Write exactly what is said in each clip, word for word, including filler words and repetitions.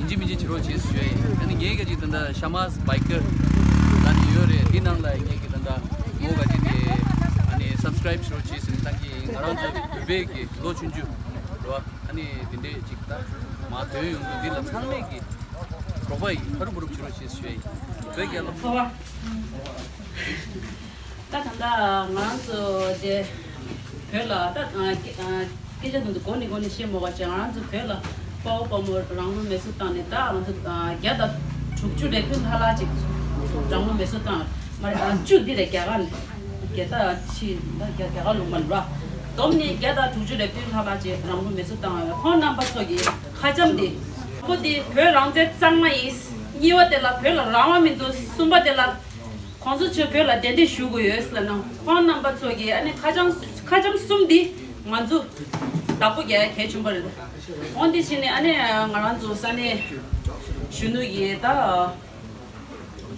ཅི་མི་ཅི་བྱེད་རོགས་བྱེད་ཟེར་ཞུ་ཡ་ཡིན། ཨ་ནི་ངས་ག་ཅིག་ད་ལྟ་ཤ་མཱས་བྷའི་ཀར་ད་ནི་ཡོད་རེད། འདི་ནང་ལ་ངས་གི་ད་ལྟ་མོ་ག་ཅིག་དེ་ཨ་ནི་སབ་སི་ཀ་རའིབ་བྱེད་རོགས་བྱེད་ཟེར་ནས་ད་གི་ང་རང་ཚོ་གི་བོད་པའི་གི་ལོ་ཆུང་ཆུང་རེད་བ། ཨ་ནི་དེ་འདྲས་ཅིག་ད་མ་ཐོན་ཡོང་དུས་འདི་ལ་ཚང་མས་གི་རོགས་པ་ཡིན། ཧ་རུ་བུ་རུ་བྱེད་རོགས་བྱེད་ཟེར་ཞུ་ཡ་ཡིན། བོད་རྒྱལ་ལོ། ད་ད་ལྟ་ང་རང་ཚོ་དེ་བོད་ལ་ད་སྐད་ཆ་དེ་ཚོ་གོ་ནས་གོ་ནས་བཤད་མོ་བ་ཅིག་ང་རང་ཚོ་བོད་ལ་དཔའ་བོ་དཔའ་མོ་རང་ལུས་མེ་སྲེག་བཏང་ནས་ད་ང་ཚོ་བརྒྱ་དང་དྲུག་ཅུ་རེ་བདུན་ལྷག་ལྷག་ཅིག་རང་ལུས་མེ་སྲེག་བཏང་མ་རེད། བཅུ་འདི་རེད་རྒྱ་གར་ནས་རྒྱ་ད་ཕྱི་ད་རྒྱ་རྒྱ་གར་ལུང་པ་ལ་བསྡོམས་ནས་བརྒྱ་དང་དྲུག་ཅུ་རེ་བདུན་ལྷག་ལྷག་ཅིག་རང་ལུས་མེ་སྲེག་བཏང་ཡོད། ཁོང་རྣམ་པ་ཚོ་གི་ཁ་བྱམས་དེ་ཁོ་དེ་བོད་རང་བཙན་གཙང་མ་ཡིན། གཉིས་པ་དེ་ལ་བོད་ལ་རང་དབང་མི་འདུག་གསུམ་པ་དེ་ལ། ཁོང་ཚོ་ཆོས་བོད་ལ་གདན་འདྲེན་ཞུ་དགོས་ཡོད་ཟེར་ན་ཁོང་རྣམ་པ་ཚོ་གིས་ཨ་ནི་ཁ་བྱང་ཁ་བྱང་གསུམ་འདི་ང་ཚོ་བདག་པོ་རྒྱག་ཡ་གལ་ཆེན་པོ་རེད། འོན་ཏེ་ཕྱིན་ནས་ཨ་ནི་ང་རང་ཚོ་ས་གནས་གཞོན་ནུ་ཡིས་ད་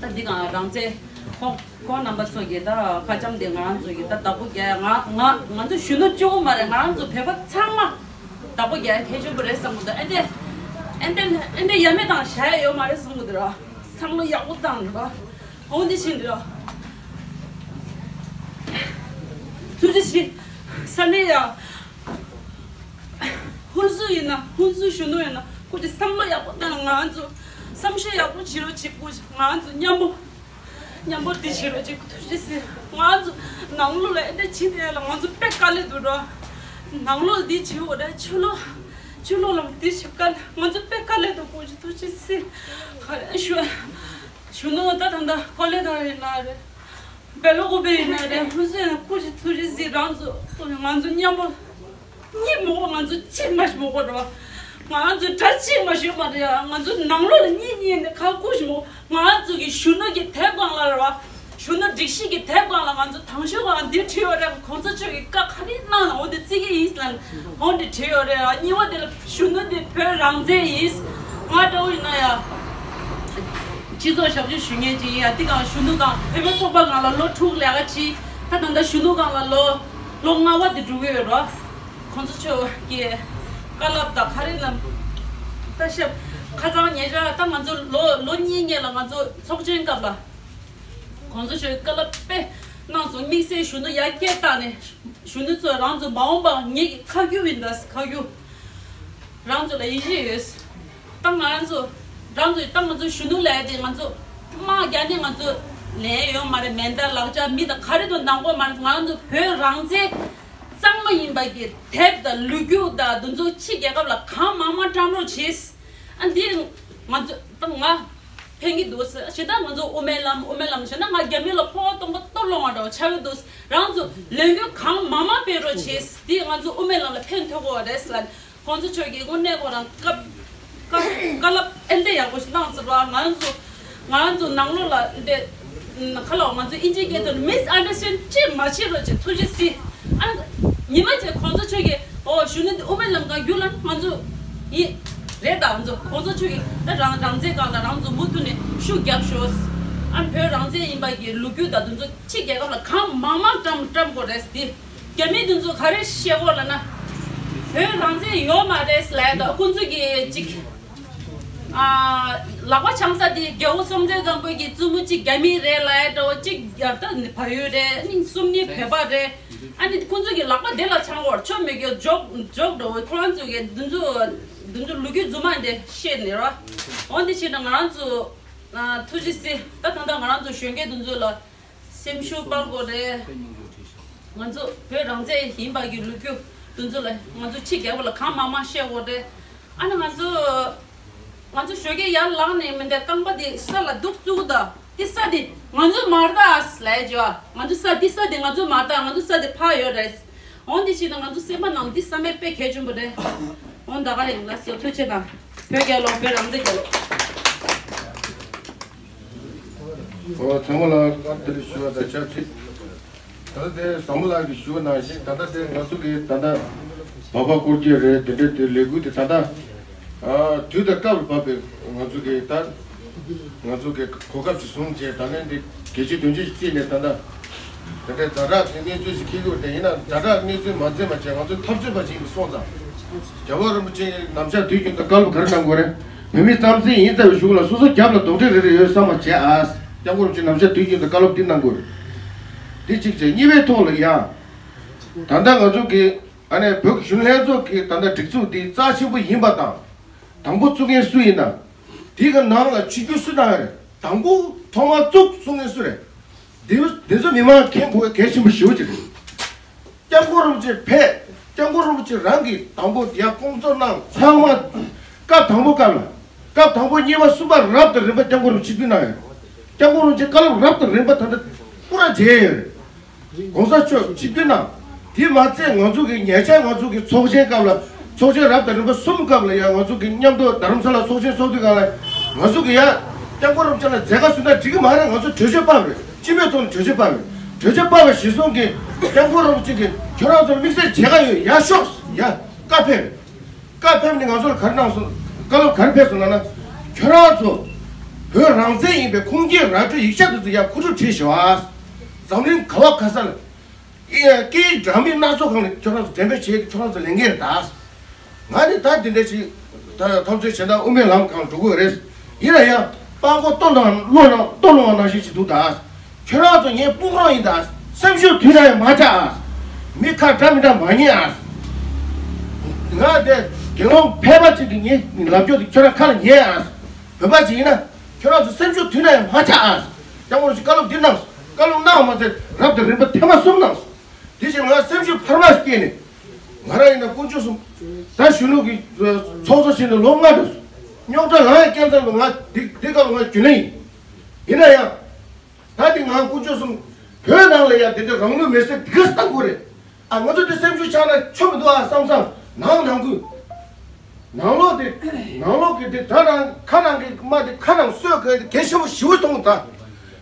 ད་འདི་གང་རང་བཙན་ཁོང་ཁོང་རྣམ་པ་ཚོ་གིས་ད་ཁ་བྱང་འདི་ང་རང་ཚོ་གིས་ད་བདག་པོ་རྒྱག་ཡ་ང་ང་ང་ཚོ་གཞོན་ནུ་གཅིག་པོ་མ་རེད། ང་རང་ཚོ་བོད་པ་ཚང་མ་བདག་པོ་རྒྱག་ཡ་གལ་ཆེན་པོ་རེད་བསམ་གི་འདུག་ཨ་འདི་ཨ་འདི་ཨ་འདི་ཡ་མེད་དང་བཞག་ཡ་ཡོད་མ་རེད་བསམ་གི་འདུག་ར། བསམ་བློ་ཡག་པོ་བཏང་ར། འོ་འདི་བཞིན་རེད། ཐུགས་རྗེ་ཆེ། ས་གནས་ཡ། ཧུན་སུར་ཡིན་ན་ཧུན་སུར་གཞོན་ནུ་ཡིན་ན་ཁོ་ཅིག་བསམ་བློ་ཡག་པོ་བཏང་ང་ཚོ་བསམ་ཤེས་ཡག་པོ་བྱེད་རོགས་བྱེད་དགོས། ང་ཚོ་མཉམ་པོ་མཉམ་པོ་འདི་བྱེད་རོགས་བྱེད་དགོས། ཐུགས་རྗེ་ཆེ། ང་ཚོ་ནང་ལོགས་ལ་ཨེ་འདྲ་བྱེད་དེ་ལ་ང་ཚོ་དཔེ་དཀའ་ལས་འདུག་ར། ནང་ལོགས་འདི་བྱེད་འོ་ར་ཕྱི་ལོགས་ཕྱི་ལོགས་ལ་འདི་བྱེད་དཀའ་ལས། ང་ཚོ་དཔེ་དཀའ་ལས་འདུག་ཁོ་ཅིག་ཐུགས་རྗེ་ཆེ། ག་རེ་ཞུ། གཞོན་ནུ་ད་ད་ད་ཀོ་ལེ་ག་ཡིན་ན་རེད། བེ་ལོ་ཀོ་བེ་ཡིན་ན་རེད། ཧུན་སུར་ཡིན་ན་ཁོ་ཅིག་ཐུགས་རྗེ་ཆེ། རང་ཚོ་ང་ཚོ་མཉམ་པོ་གཉིད་མོ་ང་ཚོ་གཅིག་མ་ཞིག་མོ་གོ་རེད་བ། ང་ཚོ་གྲ་གཅིག་མ་ཞིག་མ་རེད། ང་ཚོ་ནང་ལོགས་ལ་གཉིད་གཉིད་ནས་ཁ་ཁུ་ཞིག་མོ། ང་ཚོ་གི་གཞོན་ནུ་གི་དེབ་སྒང་ལ་རེད་བ། གཞོན་ནུ་སྒྲིག་གཞི་གི་དེབ་སྒང་ལ་ང་ཚོ་དང་ཤོས་སྒང་འདིར་བྲིས་ཡོད་རེད། གོང་ས་མཆོག་གི་བཀའ་ག་རེ་གནང་ན་འོ་འདི་བརྩི་གི་ཡིན་ལ་འོ་འདི་བྲིས་ཡོད་རེད། གཉིས་པ་དེ་ལ་གཞོན་ནུ་དེ་བོད་རང་བཙན་ཡིན། ང་འདྲ་བོ་ཡིན་ན་ཡ། སྤྱི་ཚོགས་ཞབས་ཞུ་ཞུ་མཁན་ཅིག་ཡིན་ཡ། འདི་གང་གཞོན་ནུ་གང་བོད་མི་ཚོགས་པ་གང་ལ་ལོ་དྲུག་ལས་ཀ་བྱས། ད་ད་ལྟ་གཞོན་ནུ་གང་ལ་ལོ་ལོ་ལྔ་པ་དེ་འགྲོ་གི་ཡོད་རོ། གོང་ས་མཆོག་གི་བཀའ་སློབ་དང་ག་རེ་ལ་ད་ཤབ་ཁ་སང་ཉེ་ཆར་ད་ང་ཚོ་ལོ་ལོ་གཉིས་སྔོན་ལ་ང་ཚོ་ཚོགས་ཆེན་སྐབས་ལ་གོང་ས་མཆོག་གི་བཀའ་སློབ་དཔེ་གནང་སོང་། དམིགས་བསལ་གཞོན་ནུ་ཡར་སྐད་བཏང་ནས་གཞོན་ནུ་ཚོ་རང་ཚོ་མ་འོངས་པ་ངེད་ཀྱི་ཁ་རྒྱུ་ཡིན་ད་ཁ་རྒྱུ། རང་ཚོ་ལ་ཡིད་ཆེས་ཡོད། ད་ང་ཚོ་རང་ཚོ་ད་ང་ཚོ་གཞོན་ནུ་ལས་དེ་ང་ཚོ་དམག་རྒྱག་ནས་ང་ཚོ་ལེན་ཡོད་མ་རེད། མེ་མདའ་ལག་ཆ་མི་དང་ག་རེ་དང་གནང་དགོས་མ་རེད། ང་ཚོ་བོད་རང་བཙན་གཙང་མ་ཡིན་པ་གི་དེབ་དང་ལོ་རྒྱུས་དང་འདི་ཚོ་ཕྱི་རྒྱལ་ཁབ་ལ་གང་མང་མང་བཀྲམ་རོགས་བྱེད། ཨ་འདི་ང་ཚོ་ད་ང་ཕན་གི་འདུག་ཟེར་ཞེ་ད་ང་ཚོ་དབུ་མའི་ལམ་དབུ་མའི་ལམ་ཞེ་ད་ང་རྒྱ་མི་ལ་ཕོ་བ་གཏོང་གི་ལྟོ་སློང་བ་འདྲ་བ་ཆགས་ཀྱི་འདུག་རང་ཚོ་ལས་འགུལ་གང་མང་མང་སྤེལ་རོགས་བྱེད། འདི་ང་ཚོ་དབུ་མའི་ལམ་ལ་ཕན་ཐོགས་གོ་རེད་ཟེར། གོང་ས་མཆོག་གིས་དངོས་གནས་ཁོ་རང་བཀའ་བཀའ་བཀའ་སློབ་ཨེ་འདྲ་ཡག་པོ་ཞིག་གནང་ཟེར་བ། ང་ཚོ་ང་ཚོ་ནང་ལོགས་ལ་འདི་ཁ་ལོ་ང་ཚོ་ཨིན་ཇི་སྐད་དུ་མིས་ཨན་ཌར་སི་ཊེན་ཌ་ཅིག་མ་བྱེད་རོགས་ཅིག་ཐུགས་རྗེ་གཟིགས། ཨ་ཉི་མ་ཅིག་གོང་ས་མཆོག་གིས་ཨོ་གཞོན་ནུ་འདི་དབུ་མའི་ལམ་གང་རྒྱུད་ལ་ང་ཚོ་ཡིན་རེད། ད་ང་ཚོ་གོང་ས་མཆོག་གིས་ད་རང་རང་བཙན་སྒང་ལ་རང་ཚོ་མུ་མཐུད་ནས་ཤུགས་རྒྱབ་ཤོག་ཨ་བོད་རང་བཙན་ཡིན་པ་གི་ལོ་རྒྱུས་ད་དེ་ཚོ་ཕྱི་རྒྱལ་ཁབ་ལ་གང་མང་མང་བཀྲམ་བཀྲམ་དགོས་རེད་འདི། རྒྱ་མི་དེ་ཚོ་ག་རེ་བཤད་གོ་ལབ་ན། བོད་རང་བཙན་ཡོད་མ་རེད་ལབ་ཡ་དང་ཁོང་ཚོ་གི་ཅིག་ཨ་ལག་པ་འཆང་ས་དེ་རྒྱལ་པོ་སྲོང་བཙན་སྒམ་པོ་གི་བཙུན་མོ་གཅིག་རྒྱ་མི་རེད་ལབ་ཡ་འདྲ་བོ་གཅིག་རྒྱ་ད་ནི་བལ་ཡུལ་རེད། ཨ་ནི་གསུམ་ནི་བོད་པ་རེད། ཨ་ནི་ཁོང་ཚོ་གི་ལག་པ་དེ་ལ་འཆང་གོ་ཆོ་མེད་རྒྱུ་ཇོག་ཇོག་འདྲ་བོ་ཁོ་རང་ཚོ་གི་དེ་ཚོ་དེ་ཚོ་ལོ་རྒྱུས་རྫུན་མ་འདི་བཤད་ནི་ར། འོ་འདི་བྱས་ན་ང་རང་ཚོ་ཐུགས་རྗེ་གཟིགས། ད་ད་ལྟ་ང་རང་ཚོ་གཞོན་སྐྱེས་དེ་ཚོ་ལ། སེམས་ཤུགས་སྤར་དགོས་རེད། ང་ཚོ་བོད་རང་བཙན་ཡིན་པ་གི་ལོ་རྒྱུས་དེ་ཚོ་ལ་ང་ཚོ་ཕྱི་རྒྱལ་པོ་ལ་གང་མང་མང་བཤད་དགོས་རེད། ཨ་ནི་ང་ཚོ་ང་ཚོ་ཞོགས་ཀས་ཡར་ལངས་ནས་མི་འདྲ་རྐང་པ་དེ་ས་ལ་འདུག་བཙུགས་ད་དེ་ས་དེ་ང་ཚོ་མ་རེད་ད་ལབ་ཡ་ཅིག་ཡོད། ང་ཚོ་ས་དེ་ས་དེ་ང་ཚོ་མ་རེད་ད། ང་ཚོ་ས་དེ་ཕར་ཡོད་རེད། འོ་འདི་བྱས་ན་ང་ཚོ་སེམས་པ་ནང་འདི་བསམ་པའི་དཔེ་གལ་ཆེན་པོ་རེད། འོ་ད་ག་རེ་ཡིན་ལ་སོ་ཐུགས་རྗེ་ཆེ་དང་། བོད་རྒྱལ་ལོ། བོད་རང་བཙན་རྒྱལ་ལོ། ཨོ་ཚང་མ་ལ་བཀའ་དྲིན་ཞུ་བ་དང་ཆབས་ཅིག་ད་ལྟ་དེ་བཟང་མོ་ལགས་ཀྱིས་ཞུ་བ་ནང་བཞིན་ད་ལྟ་དེ་ང་ཚོ་གི་ད་ལྟ་འབབ་འཕར་སྐོར་སྐྱོད་རེད། དེ་འདྲ་དེ་ལས་འགུལ་དེ་ད་ལྟ་ཨ་དུས་དང་སྐབས་ལ་བབས་པའི་ང་ཚོ་གི་ད་ང་ཚོ་གི་གོ་སྐབས་ཅིག་བཟུང་བྱས་ད་ལན་དེ་གལ་ཆེ་དོན་ཆེ་ཞིག་བརྩིས་ནས་ད་ལྟ་དེ་འདྲའི་ཛ་དྲག་གི་གནས་ཚུལ་ཞིག་འཁེལ་གྱི་ཡོད་དེ་ཡིན་ན་ཛ་དྲག་གནས་ཚུལ་མ་བརྩིས་པ་བྱས་ང་ཚོ་འཐབ་རྩོད་པ་ཞིག་ཡིན་པ་སོང་ཙང་རྒྱལ་བ་རིན་པོ་ཆེ་ནམ་ཞག་དུས་རྒྱུན་དུ་བཀའ་སློབ་ག་རེ་གནང་དགོས་རེད། བོད་མི་རྩམ་ཟན་ཡིན་ཙམ་པའི་གཞུག་ལ་སོ་སོ་རྒྱབ་ལ་དོགས་འདྲི་རེ་རེ་ཡོད་བསམ་པ་བྱས་ཨ། སྐྱབས་མགོན་རིན་པོ་ཆེ་ནམ་ཞག་དུས་རྒྱུན་དུ་བཀའ་སློབ་འདི་གནང་དགོས། འདི་གཅིག་བྱས། གཉིས་པའི་ཐོག་ལ་ཡང་། ད་ལྟ་ང་ཚོ་གི་ཨ་ནེ་བོད་ཀྱི་གཞོན་ནུ་ལྷན་ཚོགས་ཀྱི་ད་ལྟ་སྒྲིག་འཛུགས་འདི་རྩ་ཆེན་པོ་ཡིན་པ་དང་། དང་པོ་བཙུགས་མཁན་སུ་ཡིན་ན། དེ་གི་ནང་ལ་ཆིབས་བསྒྱུར་སུ་གནང་ཡོད་རེད། དང་པོ་ཐོག་མར་བཙུགས་གསུང་མཁན་སུ་རེད། འདི་འདི་ཚོ་མི་མང་མཁྱེན་དགོས་གལ་ཆེན་པོ་ཞེ་པོ་ཅིག་རེད། སྐྱབས་མགོན་རིན་པོ་ཆེ་ཕེབས། སྐྱབས་མགོན་རིན་པོ་ཆེ་རང་གིས་དང་པོ་ཡར་སྐོང་ཚོགས་གནང་། ཚང་མ་སྐབས་དང་པོ་སྐབས་ལ། སྐབས་དང་པོ་གཉིས་པ་གསུམ་པ་རབ་དང་རིམ་པ་སྐྱབས་མགོན་རིན་པོ་ཆེ་ཆིབས་བསྒྱུར་གནང་ཡོད། སྐྱབས་མགོན་རིན་པོ་ཆེ་བཀའ་སློབ་རབ་དང་རིམ་པ་ད་ལྟ་པུ་ར་མཇལ་ཡོད་རེད། ༸གོང་ས་མཆོག་ཆིབས་བསྒྱུར་གནང་། དེ་མ་ཚད་ང་ཚོ་གི་ཉེ་ཆར་ང་ཚོ་གི་ཚོགས་ཆེན་སྐབས་ལ། ཚོགས་ཆེན་རབ་དང་རིམ་པ་གསུམ་སྐབས་ལ་ཡང་ང་ཚོ་གི་མཉམ་དུ་རྡ་རམ་ས་ལ་ཚོགས་ཆེན་ཚོགས་དུས་སྒང་ལ། ང་ཚོ་གི་ཡང་སྐྱབས་མགོན་རིན་པོ་ཆེ་ལ་མཛད་དཀའ་བཟོས་ན་འགྲིག་གི་མ་རེད། ང་ཚོ་གྲོས་ཆོད་ཕབ་རེད། སྤྱི་མོས་ཐོག་ནས་གྲོས་ཆོད་ཕབ་རེད། གྲོས་ཆོད་ཕབ་པ་གཞིར་བཟུང་གི་སྐྱབས་མགོན་རིན་པོ་ཆེ་གིས་ཁྱོད་རང་ཚོར་དམིགས་བསལ་མཇལ་ཁ་ཡོད། ཡར་ཤོག་ཡ། བཀའ་ཕེབས་རེད། བཀའ་ཕེབས་ནས་ང་ཚོ་ལ་ག་རེ་གནང་སོང་། བཀའ་སློབ་ག་རེ་ཕེབས་སོང་ལབ་ན། ཁྱོད་རང་ཚོ་བོད་རང་བཙན་ཡིན་པའི་ཁུངས་སྐྱེལ་ར་སྤྲོད་ཡིག་ཆ་དེ་ཚོ་ཡར་མཁོ་སྒྲུབ་བྱེད་ཤོག་ཨ། འཛམ་གླིང་ག་བ་ག་ས་ལ། ཨེ། སྐད་ཡིག་འདྲ་མིན་སྣ་ཚོགས་སྒང་ལ་ཁྱོད་རང་ཚོ་འགྲེམས་སྤེལ་བྱེད། ཁྱོད་རང་ཚོ་ལས་འགན་རེད་ད། ང་ནི་ད་དེ་འདྲ་ཞིག་ད་འཐབ་རྩོད་བྱེད་སྟངས་དབུ་མའི་ལམ་སྒང་འགྲོ་གི་ཡོད་རེད། ཡིན་ན་ཡང་སྤྲང་པོ་ལྟོ་ནང་བློ་ནང་ལྟོ་སློང་བ་ནང་བཞིན་ཞིག་འདུག་ད། ཁྱོད་རང་ཚོ་ངའི་དཔུང་རོགས་ཡིན་ད། སེམས་ཤུགས་དུས་ན་ཡང་མ་ཆག་ཨ། མི་ཁ་འདྲ་མི་འདྲ་མ་ཉན་ཨ། ང་དེ་དགེ་སློང་ཕལ་པ་ཅིག་གིས་ངའི་ལབ་རྒྱུ་དེ་ཁྱོད་རང་ཁ་ལ་ཉན་ཨ། བོད་པ་ཅིག་ཡིན་ན་ཁྱོད་རང་ཚོ་སེམས་ཤུགས་དུས་ན་ཡང་མ་ཆག་ཨ། སྐྱབས་མགོན་རིན་པོ་ཆེ་བཀའ་སློབ་འདི་གནང་སོང་། བཀའ་སློབ་གནང་བ་མ་ཚད་རབ་དང་རིམ་པ་ཐེངས་མ་གསུམ་གནང་སོང་། དེ་བཞིན་ང་སེམས་ཤུགས་འཕར་མ་སྐྱེས་ནས། ང་རང་ཡིན་ན་དཀོན་མཆོག་གསུམ། ད་གཞོན་ནུ་གི་ཚོགས་གཙོ་བྱས་ནས་ལོ་ལྔ་འགྲོ་སོང་། རྙོག་དྲ་ལངས་ཡ་སྐྱེ་ཙམ་ལ་ང་འདི་འདི་སྐབས་ལ་ང་རྒྱུན་ལས་ཡིན། ཡིན་ན་ཡང་། ད་འདི་ང་དཀོན་མཆོག་གསུམ། བོད་ནང་ལ་ཡ་འདི་འདྲ་རང་ལུས་མེར་སྲེག་འདི་ག་བཏང་དགོས་རེད། ཨ། ང་ཚོ་འདི་སེམས་ཤུགས་ཆག་ན་ཆོ་མི་འདུག་ཨ་བསམ་བསམ་ནང་ནང་ཁུལ། ནང་ལོགས་དེ་ནང་ལོགས་ཀྱི་དེ་དགྲ་ནང་ཁ་ནང་གི་དམག་དེ་ཁ་ནང་གསོད་དགོས་དེ་གལ་ཆེན་པོ་ཞེ་པོ་མཐོང་ད།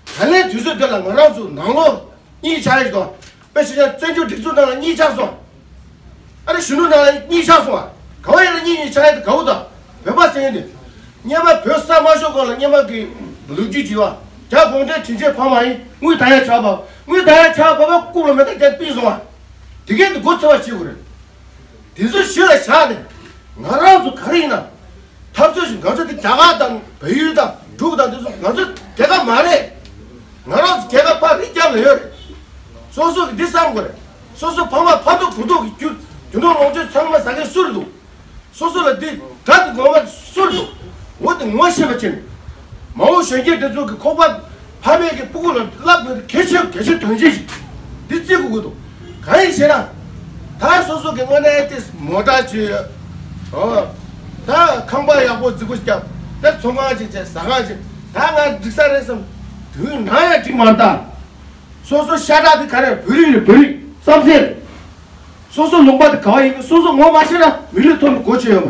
ད་ལན་དུས་ཚོད་འདི་ལ་ང་རང་ཚོ་ནང་ལོགས་གཉིས་ཆགས་ཡོད་དོ། དཔེ་བཞག་ན་བཙན་བྱོལ་སྒྲིག་འཛུགས་ནང་ལ་གཉིས་ཆགས་སོང་། ཨ་རི་གཞོན་ནུ་ནང་ལ་གཉིས་ཆགས་སོང་བ། ག་བ་ཡིན་ན་གཉིས་གཉིས་ཆགས་ཡོད་དེ་ག་བོ་དང་། བོད་པ་ཟེར་ཡོད་དེ། སྔོན་མ་བོད་ས་མ་ཤོར་གོང་ལ་སྔོན་མ་གི་ལོ་རྒྱུས་བྱས་པ། རྒྱ་གུང་ཁྲན་དྲིན་ཆེན་ཕ་མ་ཡིན་དངུལ་ད་ཡ་ཆགས་པ། དངུལ་ད་ཡ་ཆགས་པ་བ་ལྐུགས་ལ་མེ་ད་རྒྱ་སྤིན་སོང་བ། དེ་གས་དེ་མགོ་ཚོས་པ་བྱེད་དགོས་རེད། དེ་ཚོ་ཞུ་ལ་བཞག་ནས། ང་རང་ཚོ་ག་རེ་ཡིན་ན། འཐབ་རྩོད་ཞིག་ང་ཚོ་དེ་རྒྱ་གར་དང་བལ་ཡུལ་དང་འབྲུག་དང་དེ་ཚོ་ང་ཚོ་རྒྱལ་ཁབ་མ་རེད། ང་རང་ཚོ་རྒྱལ་ཁབ་ཕར་རི་རྒྱབ་ལ་ཡོད་རེད། སོ་སོ་གི་འདི་བསམ་དགོས་རེད། སོ་སོ་ཕ་མ་ཕ་ཐུག་བུ་ཐུག་གི་རྒྱུ་རྒྱུ་ནོར་ལོངས་སྤྱོད་ཚང་མ་ཟ་མཁན་སུ་རེད་འདུག་སོ་སོ་ལ་འདི་དགྲ་དེ་ངོ་མ་སུ་རེད་འདུག་འོ་དེ་ངོ་ཤེས་པ་བྱས་ནས། མ་འོངས་གཞོན་སྐྱེས་དེ་ཚོ་གི་ཁོག་པ་ཕ་མེས་ཀྱི་སྤུ་གུ་ལ་བསླབ་དགོས་དེ་གལ་ཆེ་གལ་ཆེ་དོན་ཆེ་ཞིག་འདི་བརྩི་དགོས་ཀྱི་འདུག་གང་ཡིན་ཞེ་ན། ད་སོ་སོ་གི་དངོས་གནས་དེ་མོ་ཊ་བྱོས། ཨོ། ད་ཁང་པ་ཡག་པོ་རྫིག་པོ་བརྒྱབ། ད་ཚོང་ཁང་ཅིག་བྱས། ཟ་ཁང་ཅིག་ད་ང་འགྲིག་ས་རེད་བསམ། དུས་ནམ་ཡང་འགྲིག་མ་རེད་ད། སོ་སོ་ཤ་ཁྲག་དེ་ག་རེ། བོད་རིགས་རེད། བོད་རིགས་བསམ་སེམས་རེད། སོ་སོ་ལུང་པ་དེ་ག་བ་ཡིན་མིན་སོ་སོ་ངོ་མ་ཤེས་ན་མི་ལུས་ཐོག་ནས་སྒོ་ཕྱེ་ཡོད་མ་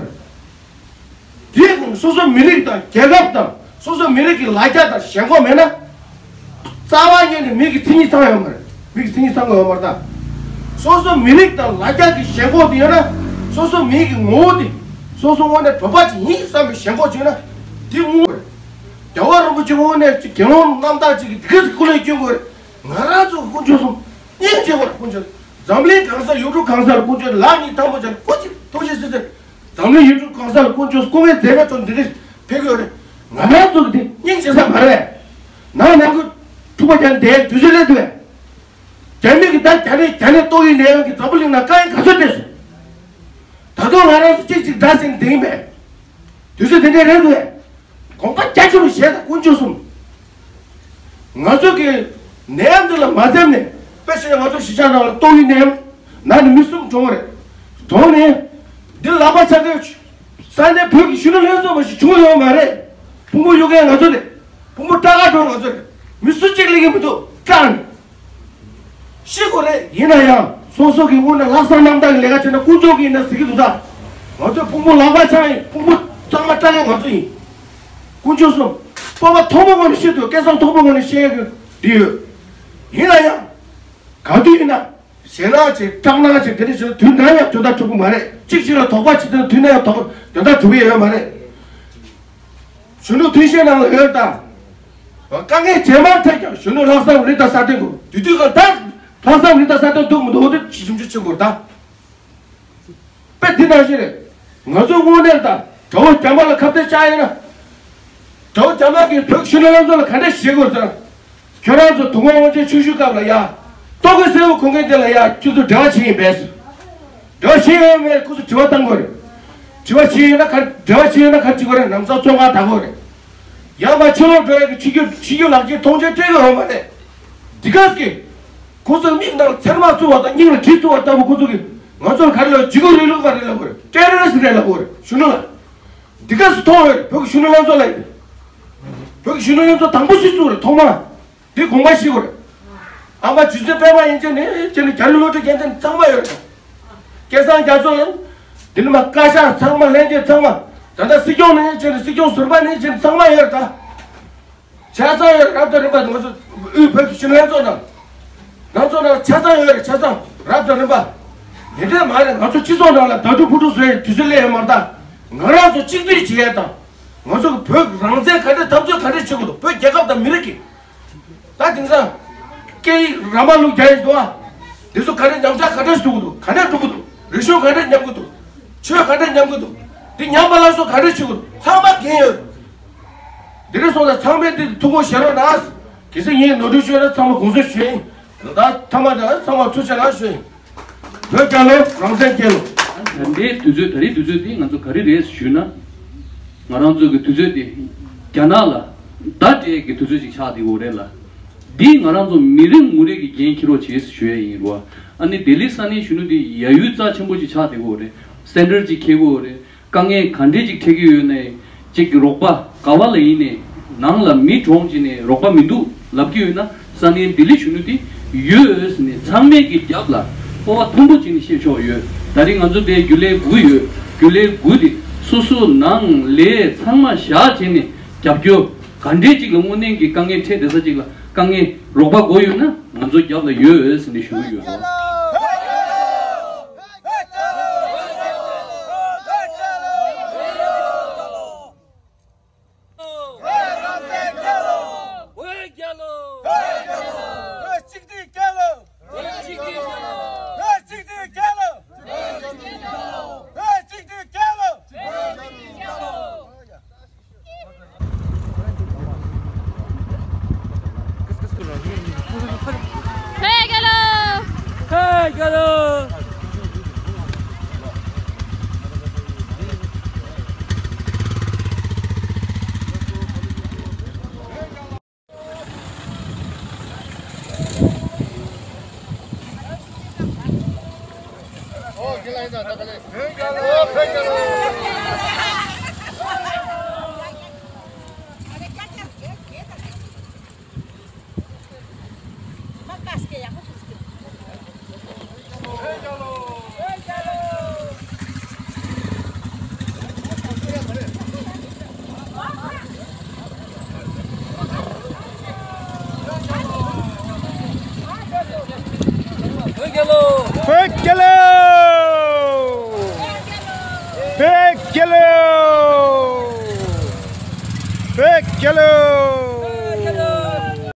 རེད། དེ་སོ་སོ་མི་རིགས་དང་རྒྱལ་ཁབ་དང་སོ་སོ་མི་རིགས་ཀྱི་ལ་རྒྱ་དང་ཞེན་ཁོག་མེད་ན། རྩ་བ་ཉིད་ནས་མི་གི་མཚན་ཉིད་ཚང་ཡོད་མ་རེད། མི་གི་མཚན་ཉིད་ཚང་གི་ཡོད་མ་རེད་ད། སོ་སོ་མི་རིགས་དང་ལ་རྒྱ་གི་ཞེན་ཁོག་དེ་ཡོད་ན། སོ་སོ་མི་གི་ངོ་བོ་དེ། སོ་སོ་དངོས་གནས་བོད་པ་ཅིག་ཡིན་བསམ་པའི་ཞེན་ཁོག་ཅིག་ཡོད་ན། དེ་དངོས་པོ་རེད། རྒྱལ་བ་རིན་པོ་ཆེ་དངོས་གནས་ཅིག་དགེ་སློང་རྣམ་དག་ཅིག་གིས་དེ་ག་ཚོད་སྐུ་ལས་བསྐྱོན་དགོས་རེད། ང་རང་ཚོ་དཀོན་མཆོག་གསུམ་སྙིང་རྗེ་བར་དཀོན་མཆོག་འཛམ་གླིང་གང་སར་ཡུལ་གྲུ་གང་སར་དཀོན་མཆོག་ལག་གཉིས་ཐལ་མོ་སྦྱར་ནས་སྐུ་མཁྱེན་ཐུགས་རྗེ་ཆེ་ཟེར། འཛམ་གླིང་ཡུལ་གྲུ་གང་སར་དཀོན་མཆོག་སྐུ་ངལ་མཛད་པའི་ཚོགས་འདི་འདྲ་ཕེབས་ཀྱི་ཡོད་རེད། ང་རང་ཚོ་གི་དེ་སྙིང་རྗེ་ས་མ་རེད། ནང་ནང་གི་འཁྲུག་པ་རྒྱག་ནས་བསྡད་དུས་ཚོད་སླེབས་འདུག་གས། རྒྱ་མི་གི་ད་རྒྱ་ནས་རྒྱ་ནས་ཏོག་དབྱིབས་ནད་ཡམས་ཀྱི་འཛམ་བུ་གླིང་ནང་དཀའ་ངལ་ག་ཚོད་འཕྲད་སོང་། ད་དུང་ང་རང་ཚོ་གཅིག་གཅིག་འདྲ་ཟིན་དེ་ཡིན་པས། དུས་ཚོད་དེ་འདྲའི་རེད་འདུག་གས། དགོངས་པ་རྒྱ་ཆེ་རུ་བཞེས་དང་དཀོན་མཆོག་གསུམ། ང་ཚོ་གི་ནད་ཡམས་འདི་ལ་མ་འཛེམས་ནས། དཔེ་བཞག་ན་ང་ཚོ་གཞིས་ཆགས་ནང་ལ་ཏོག་དབྱིབས་ནད་ཡམས་ན་ནི་མི་གསུམ་གྲོངས་རེད། གྲོངས་ནས་འདི་ལག་པ་འཆང་མཁན་ས་གནས་བོད་ཀྱི་གཞོན་ནུ་ལྷན་ཚོགས་པ་ཞིག་བྱུང་ཡོད་མ་རེད། ཕུང་པོ་གཡུག་མཁན་ང་ཚོ་རེད། ཕུང་པོ་སྐྲ་དཀར་བྲོ་ང་ཚོ་རེད། མི་སུ་གཅིག་སླེབས་ཀྱི་མི་འདུག་སྐྲག་ནས། ཤི་དགོས་རེད། ཡིན་ན་ཡང་སོ་སོ་གི་དངོས་གནས་ལྷག་བསམ་རྣམ་དག་གི་ལས་ཀ་བྱས་ན་དཀོན་མཆོག་གིས་ཡིན་ན་གཟིགས་ཀྱི་འདུག་ད། ང་ཚོའི་ཕུང་པོ་ལག་པ་འཆང་ཡིན། ཕུང་པོ་གཙང་མ་སྐྲག་མཁན་ང་ཚོ་ཡིན། དཀོན་མཆོག་གསུམ། སྤོབས་པ་མཐོན་པོ་ངང་ནས་བཤད་དུས་སྐད་གསང་མཐོན་པོ་ངང་ནས་བཤད་ཡག་གི་འདི་ཡོད། ཡིན་ན་ཡང་། ག་དུས་ཡིན་ན། ཞེད་སྣང་བྱེད། སྐྲག་སྣང་བྱེད། དེ་འདྲ་བྱེད་ན་དུས་ནམ་ཡང་དོན་དག་འགྲུབ་ཀྱི་མ་རེད། གཅིག་གཅིག་ལ་དོགས་པ་བྱེད་དུས་དུས་ནམ་ཡང་དོགས་དོན་དག་འགྲུབ་ཀྱི་ཡོད་མ་རེད། གཞོན་ནུ་ཐུན་བཞིའི་ནང་ལ་ཡོད་ད། དཀའ་ངལ་ཇེ་མང་ཐལ་ཀྱང་གཞོན་ནུ་ལྷག་བསམ་རི་དྭགས་ས་སྟེང་དུ། དུས་དུས་གང་ལྟར་ལྷག་བསམ་རི་དྭགས་ས་སྟེང་འདུག་མི་འདུག་འོ་དེ་ཞིབ་འཇུག་བྱེད་དགོས་ད། དཔེ་འདི་ནང་བཞིན་རེད། ང་ཚོ་དངོས་གནས་ད། དགྲ་བོ་རྒྱ་དམར་ལ་ཁ་གཏད་བཅག་ཡོད་ན། དགྲ་བོ་རྒྱ་དམར་གྱིས་བོད་ཀྱི་གཞོན་ནུ་ལྷན་ཚོགས་ལ་ག་འདྲ་བྱེད་དགོས་ཟེར། ཁྱོད་རང་ཚོ་དུས་འཁོར་དབང་ཆེན་ཆུང་ཤོས་སྐབས་ལ་ཡ། ལྟོ་གོས་སེར་པོ་གོན་མཁན་དེ་ལ་ཡ་ཁྱོད་ཚོ་འབྲེལ་བ་བྱེད་ཡིན་པས། འབྲེལ་བ་བྱེད་ཡོད་མེད་ཁོ་ཚོ་དྲི་བ་བཏང་དགོས་རེད། དྲི་བ་བྱེད་ཡོད་ན་ག་འབྲེལ་བ་བྱེད་ཡོད་ན་ག་རེ་བྱེད་དགོས་རེད། ལམ་སང་བཙོན་ཁང་བདག་དགོས་རེད། ཡང་མ་ཕྱི་ལོགས་འགྲོ་ཡག་གི་ཕྱི་རྒྱུ་ཕྱི་རྒྱུ་ལག་ཁྱེར་མཐོང་ཆེན་སྤྲད་ཡོད་མ་རེད། འདི་ག་ཟེ། ཁོ་ཚོའི་མིག་ནང་ཚེར་མ་བཙུགས་པ་དང་སྙིང་ལ་གྲི་བཙུགས་པ་ལྟ་བུ་ཁོ་ཚོ་གིས་ང་ཚོར་ག་རེ་ལབ་ཇི་གུ་རི་ལུག་ག་རེ་ལབ་དགོས་རེད། ཊེ་རོ་རི་སི་རེད་ལབ་དགོས་རེད། གཞོན་ནུ་ལ། འདི་ག་ཟེ་མཐོང་ཡོད་རེད། བོད་ཀྱི་གཞོན་ནུ་ལྷན་ཚོགས་ལ་ཡིན། བོད་ཀྱི་གཞོན་ནུ་ལྷན་ཚོགས་དང་པོ་སུས་བཙུགས་རེད་ཐོག་མ། འདི་དགོངས་པ་བཞེས་དགོས་རེད། ཨ་མ་རྗེ་བཙུན་པད་མ་ཡན་ཆད་ནས་ཁྱེད་ནི་རྒྱ་རི་བློ་གྲོས་རྒྱལ་མཚན་ཚང་མ་ཡོད་རེད། སྐལ་བཟང་རྒྱ་མཚོ་ཡིན། འདི་ནི་མ་བཀའ་ཤག་ཚང་མ་ལྷན་རྒྱས་ཚང་མ། ད་ལྟ་སྲིད་སྐྱོང་ནས་ཁྱེད་ནི་སྲིད་སྐྱོང་ཟུར་པ་ནས་ཁྱེད་ནི་ཚང་མ་ཡོད་རེད་ད། ཆ་ཚང་ཡོད་རེད། རབ་དང་རིམ་པ་དེ་ང་ཚོ་དབུས་བོད་ཀྱི་གཞོན་ནུ་ལྷན་ཚོགས་ནང་། ང་ཚོ་ནང་ཆ་ཚང་ཡོད་རེད། ཆ་ཚང་རབ་དང་རིམ་པ། དེ་འདྲས་མ་རེད། ང་ཚོ་སྤྱི་ཚོགས་ནང་ལ་ད་དུ་ཕུ་ཕྲུག་བཟོ་ཡའི་དུས་ཚོད་སླེབས་ཡོད་མ་རེད་ད། ང་རང་ཚོ་གཅིག་སྒྲིལ་བྱེད་ཡས་དང་། ང་ཚོ་གི་བོད་རང་བཙན་ག་འདྲས་འཐབ་རྩོད་ག་འདྲས་བྱེད་དགོས་འདུག་བོད་རྒྱལ་ཁབ་དང་མི་རིགས་ཀྱི། ད་དེང་སང་། སྐད་ཡིག་ར་མ་ལུག་རྒྱ་ཡིག་འདུག་ཨ། དེ་ཚོ་ག་འདྲས་ཉམས་ཆག་ག་འདྲས་སུ་འགྲོ་གི་འདུག་ག་འདྲས་འགྲོ་གི་འདུག་རིག་གཞུང་ག་འདྲས་ཉམས་གི་འདུག་ཆོས་ག་འདྲས་ཉམས་གི་འདུག་འདི་ཉམས་པ་ལ་སོགས་ག་འདྲས་བྱེད་གི་འདུག་ཚང་མ་འགན་ཡོད། འདི་འདྲས་སོང་ཙང་ཚང་མས་འདི་ཐུགས་ཁུར་བཞེས་རོགས་གནང་། གལ་སྲིད་ངས་ནོར་འཁྲུལ་བྱུང་ན་ཚང་མ་དགོངས་སེལ་ཞུ་ཡིན། ད་ཐ་མ་དང་ཚང་མ་ཐུགས་རྗེ་གནང་ཞུ་ཡིན། བོད་རྒྱལ་ལོ། རང་བཙན་རྒྱལ་ལོ། ད་ལྟའི་དུས་ཚོད། ད་རེས་དུས་ཚོད་འདི་ང་ཚོ་ག་རེ་རེད་ཞུས་ན། ང་རང་ཚོ་གི་དུས་ཚོད་འདི་རྒྱ་ནག་ལ་ཟླ་སྤྲད་ཀྱི་དུས་ཚོད་ཅིག་ཆགས་བསྡད་ཡོད་རེད་ལ། འདི་ང་རང་ཚོ་མི་རེ་ངོ་རེ་གི་འགན་འཁྱེར་རོགས་བྱེད་ཞུ་ཡ་ཡིན་རོ། ཨ་ནི་ལྡི་ལི་ས་གནས་གཞོན་ནུ་འདི་ཡ་ཡུལ་རྩ་ཆེན་པོ་ཅིག་ཆགས་བསྡད་ཡོད་རེད། སེན་ཊར་ཅིག་འཁྱེར་གི་ཡོད་རེད། དཀའ་ངལ་ག་འདྲས་ཅིག་འཕྲད་ཀྱི་ཡོད་ནའི་ཅིག་གི་རོགས་པ་ག་བ་ལ་ཡིན་ནའི་ནང་ལ་མི་གྲོངས་ཀྱི་ནའི་རོགས་པ་མི་འདུག་ལབ་ཀྱི་ཡོད་ན། ས་གནས་ལྡི་ལི་གཞོན་ནུ་དེ་ཡོད་ཟེར་ནས་ཚང་མས་ཀྱི་རྒྱབ་ལ་སྤོབས་པ་མཐོན་པོ་བྱས་ནས་བཤད་ཆོག་ཡོད། ད་རིང་ང་ཚོ་དེ་རྒྱུན་ལས་དགུ་ཡོད། རྒྱུན་ལས་དགུ་དེ་སོ་སོ་ནང་ལས་ཚང་མ་བཞག་བྱས་ནས་རྒྱབ་སྐྱོར་ག་འདྲས་ཅིག་ལ་དངོས་གནས་ཀྱི་དཀའ་ངལ་འཕྲད་བསྡད་ས་ཅིག་ལ་དཀའ་ངལ་རོགས་པ་དགོས་ཡོད་ན་ང་ཚོ་རྒྱབ་ལ་ཡོད་ཟེར་ནས་ཞུ་གི་ཡོད། བོད་རྒྱལ་ལོ། བོད་རྒྱལ་ལོ། བོད་རྒྱལ་ལོ།